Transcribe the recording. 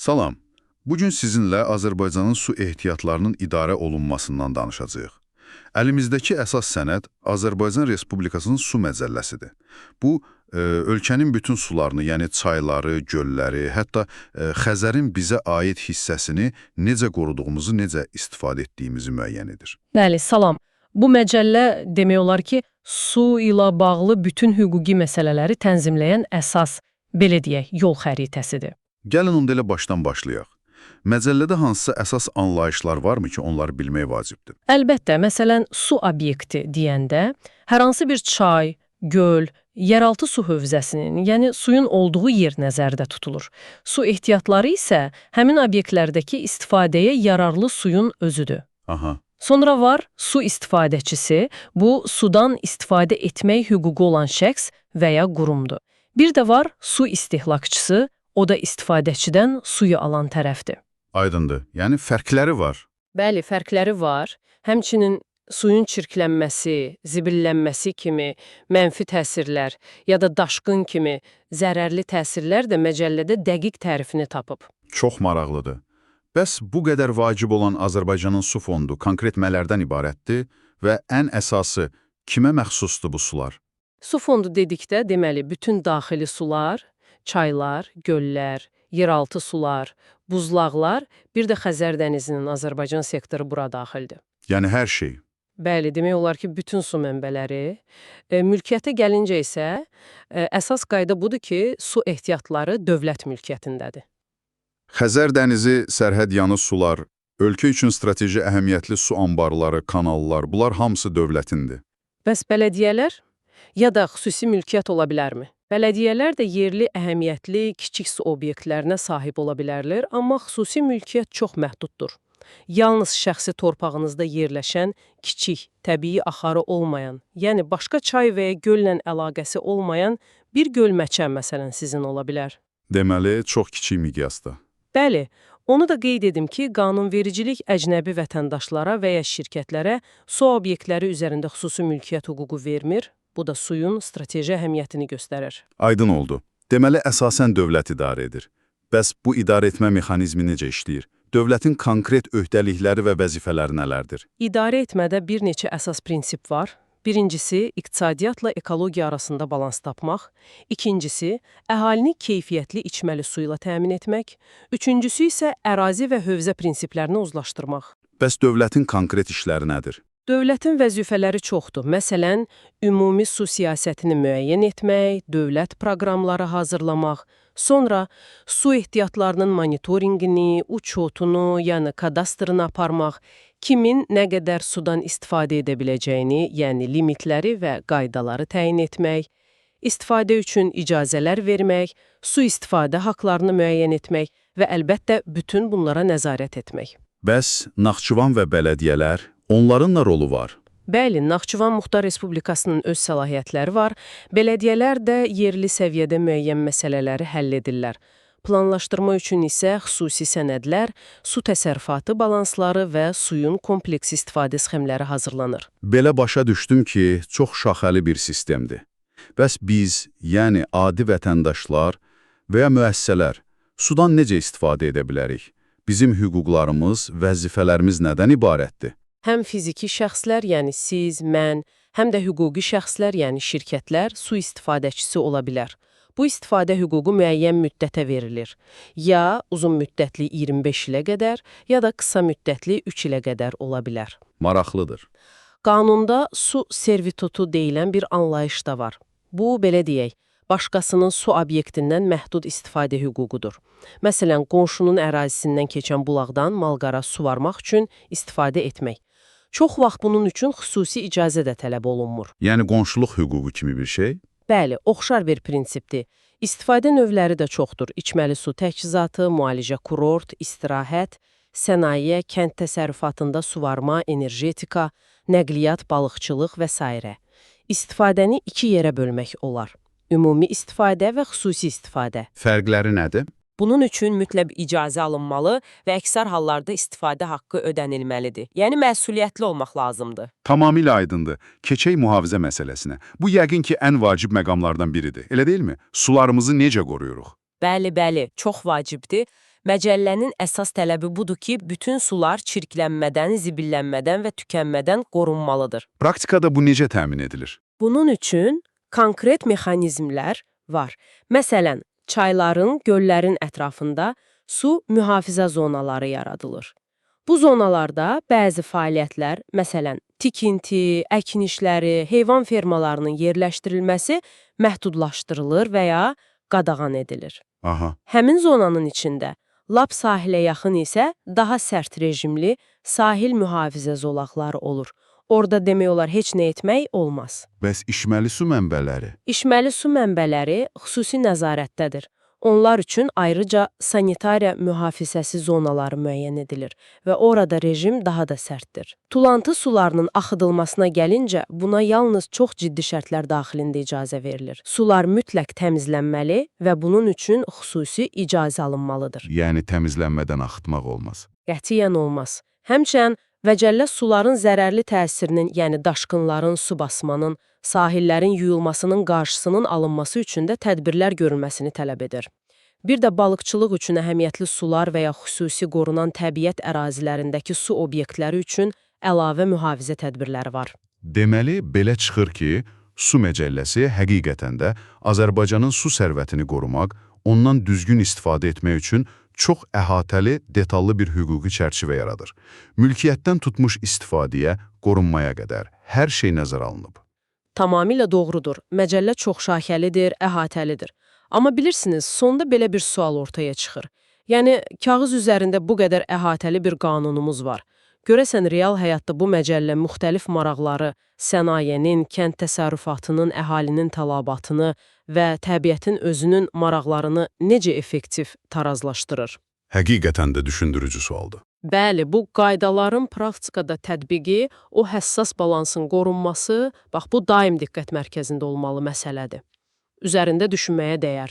Salam. Bugün sizinlə Azərbaycanın su ehtiyatlarının idarə olunmasından danışacağıq. Əlimizdəki əsas sənəd Azərbaycan Respublikasının su məcəlləsidir. Bu, ölkənin bütün sularını, yəni çayları, gölləri, hətta Xəzərin bizə aid hissəsini necə qoruduğumuzu, necə istifadə etdiyimizi müəyyən edir. Bəli, salam. Bu məcəllə demək olar ki, su ilə bağlı bütün hüquqi məsələləri tənzimləyən əsas, belə deyək, yol xəritəsidir. Gəlin onda elə başdan başlayaq. Məcəllədə hansısa əsas anlayışlar varmı ki, onları bilmək vacibdir? Əlbəttə, məsələn, su obyekti deyəndə hər hansı bir çay, göl, yeraltı su hövzəsinin, yəni suyun olduğu yer nəzərdə tutulur. Su ehtiyatları isə həmin obyektlərdəki istifadəyə yararlı suyun özüdür. Aha. Sonra var su istifadəçisi, bu sudan istifadə etmək hüququ olan şəxs və ya qurumdur. Bir də var su istehlakçısı, o da istifadəçidən suyu alan tərəfdir. Aydındır. Yəni fərqləri var. Bəli, fərqləri var. Həmçinin suyun çirklənməsi, zibillənməsi kimi mənfi təsirlər ya da daşqın kimi zərərli təsirlər də məcəllədə dəqiq tərifini tapıb. Çox maraqlıdır. Bəs bu qədər vacib olan Azərbaycanın su fondu konkret nələrdən ibarətdir və ən əsası kimə məxsusdur bu sular? Su fondu dedikdə, deməli, bütün daxili sular, çaylar, göllər, yeraltı sular, buzlaqlar, bir də Xəzər dənizinin Azərbaycan sektoru bura daxildir. Yəni hər şey. Bəli, demək olar ki, bütün su mənbələri. Mülkiyyətə gəlincə isə əsas qayda budur ki, su ehtiyatları dövlət mülkiyyətindədir. Xəzər dənizi, sərhəd yanı sular, ölkə üçün strateji əhəmiyyətli su anbarları, kanallar, bunlar hamısı dövlətindir. Bəs bələdiyyələr ya da xüsusi mülkiyyət ola bilərmi? Bələdiyyələr də yerli əhəmiyyətli kiçik su obyektlərinə sahib ola bilərlər, amma xüsusi mülkiyyət çox məhduddur. Yalnız şəxsi torpağınızda yerləşən kiçik, təbii axarı olmayan, yəni başqa çay və ya göllə əlaqəsi olmayan bir gölməçə məsələn sizin ola bilər. Deməli, çox kiçik miqyasda. Bəli, onu da qeyd edim ki, qanunvericilik əcnəbi vətəndaşlara və ya şirkətlərə su obyektləri üzərində xüsusi mülkiyyət hüququ vermir. Bu da suyun strateji əhəmiyyətini göstərir. Aydın oldu. Deməli, əsasən dövlət idarə edir. Bəs bu idarə etmə mexanizmi necə işləyir? Dövlətin konkret öhdəlikləri və vəzifələri nələrdir? İdarə etmədə bir neçə əsas prinsip var. Birincisi, iqtisadiyyatla ekologiya arasında balans tapmaq. İkincisi, əhalini keyfiyyətli içməli suyla təmin etmək. Üçüncüsü isə ərazi və hövzə prinsiplərini uzlaşdırmaq. Bəs dövlətin konkret işləri nədir? Dövlətin vəzifələri çoxdur. Məsələn, ümumi su siyasətini müəyyən etmək, dövlət proqramları hazırlamaq, sonra su ehtiyatlarının monitorinqini, uçotunu, yəni kadastrını aparmaq, kimin nə qədər sudan istifadə edə biləcəyini, yəni limitləri və qaydaları təyin etmək, istifadə üçün icazələr vermək, su istifadə haqlarını müəyyən etmək və əlbəttə bütün bunlara nəzarət etmək. Bəs Naxçıvan və bələdiyyələr, onların da rolu var. Bəli, Naxçıvan Muxtar Respublikasının öz səlahiyyətləri var. Bələdiyyələr də yerli səviyyədə müəyyən məsələləri həll edirlər. Planlaşdırma üçün isə xüsusi sənədlər, su təsərrüfatı balansları və suyun kompleks istifadə sxemləri hazırlanır. Belə başa düşdüm ki, çox şaxəli bir sistemdir. Bəs biz, yəni adi vətəndaşlar və ya müəssisələr sudan necə istifadə edə bilərik? Bizim hüquqlarımız, vəzifələrimiz nədən ibarətdir? Həm fiziki şəxslər, yəni siz, mən, həm də hüquqi şəxslər, yəni şirkətlər su istifadəçisi ola bilər. Bu istifadə hüququ müəyyən müddətə verilir. Ya uzun müddətli 25 ilə qədər, ya da qısa müddətli 3 ilə qədər ola bilər. Maraqlıdır. Qanunda su servitutu deyilən bir anlayış da var. Bu, belə deyək, başqasının su obyektindən məhdud istifadə hüququdur. Məsələn, qonşunun ərazisindən keçən bulaqdan malqara suvarmaq üçün istifadə etmək. Çox vaxt bunun üçün xüsusi icazə də tələb olunmur. Yəni qonşuluq hüququ kimi bir şey? Bəli, oxşar bir prinsipdir. İstifadə növləri də çoxdur. İçməli su təchizatı, müalicə kurort, istirahət, sənaye, kənd təsərrüfatında suvarma, energetika, nəqliyyat, balıqçılıq və sairə. İstifadəni iki yerə bölmək olar. Ümumi istifadə və xüsusi istifadə. Fərqləri nədir? Bunun üçün mütləq icazə alınmalı və əksər hallarda istifadə haqqı ödənilməlidir. Yəni məsuliyyətli olmaq lazımdır. Tamamilə aydındır. Keçək mühafizə məsələsinə. Bu yəqin ki, ən vacib məqamlardan biridir. Elə deyilmi? Sularımızı necə qoruyuruq? Bəli, bəli, çox vacibdir. Məcəllənin əsas tələbi budur ki, bütün sular çirklənmədən, zibillənmədən və tükənmədən qorunmalıdır. Praktikada bu necə təmin edilir? Bunun üçün konkret mexanizmlər var. Məsələn, çayların, göllərin ətrafında su mühafizə zonaları yaradılır. Bu zonalarda bəzi fəaliyyətlər, məsələn, tikinti, əkin işləri, heyvan fermalarının yerləşdirilməsi məhdudlaşdırılır və ya qadağan edilir. Aha. Həmin zonanın içində lap sahilə yaxın isə daha sərt rejimli sahil mühafizə zolaqları olur. Orada demək olar heç nə etmək olmaz. Bəs içməli su mənbələri? İçməli su mənbələri xüsusi nəzarətdədir. Onlar üçün ayrıca sanitariya mühafizəsi zonaları müəyyən edilir və orada rejim daha da sərtdir. Tulantı sularının axıdılmasına gəlincə, buna yalnız çox ciddi şərtlər daxilində icazə verilir. Sular mütləq təmizlənməli və bunun üçün xüsusi icazə alınmalıdır. Yəni təmizlənmədən axıtmaq olmaz. Qətiyyən olmaz. Həmçinin məcəllə suların zərərli təsirinin, yəni daşqınların, su basmanın, sahillərin yuyulmasının qarşısının alınması üçün də tədbirlər görülməsini tələb edir. Bir də balıqçılıq üçün əhəmiyyətli sular və ya xüsusi qorunan təbiət ərazilərindəki su obyektləri üçün əlavə mühafizə tədbirləri var. Deməli, belə çıxır ki, su məcəlləsi həqiqətən də Azərbaycanın su sərvətini qorumaq, ondan düzgün istifadə etmək üçün çox əhatəli, detallı bir hüquqi çərçivə yaradır. Mülkiyyətdən tutmuş istifadəyə, qorunmaya qədər hər şey nəzərə alınıb. Tamamilə doğrudur. Məcəllə çoxşaxəlidir, əhatəlidir. Amma bilirsiniz, sonda belə bir sual ortaya çıxır. Yəni, kağız üzərində bu qədər əhatəli bir qanunumuz var. Görəsən, real həyatda bu məcəllə müxtəlif maraqları, sənayenin, kənd təsərrüfatının, əhalinin tələbatını və təbiətin özünün maraqlarını necə effektiv tarazlaşdırır? Həqiqətən də düşündürücü sualdır. Bəli, bu qaydaların praktikada tətbiqi, o həssas balansın qorunması, bax bu daim diqqət mərkəzində olmalı məsələdir. Üzərində düşünməyə dəyər.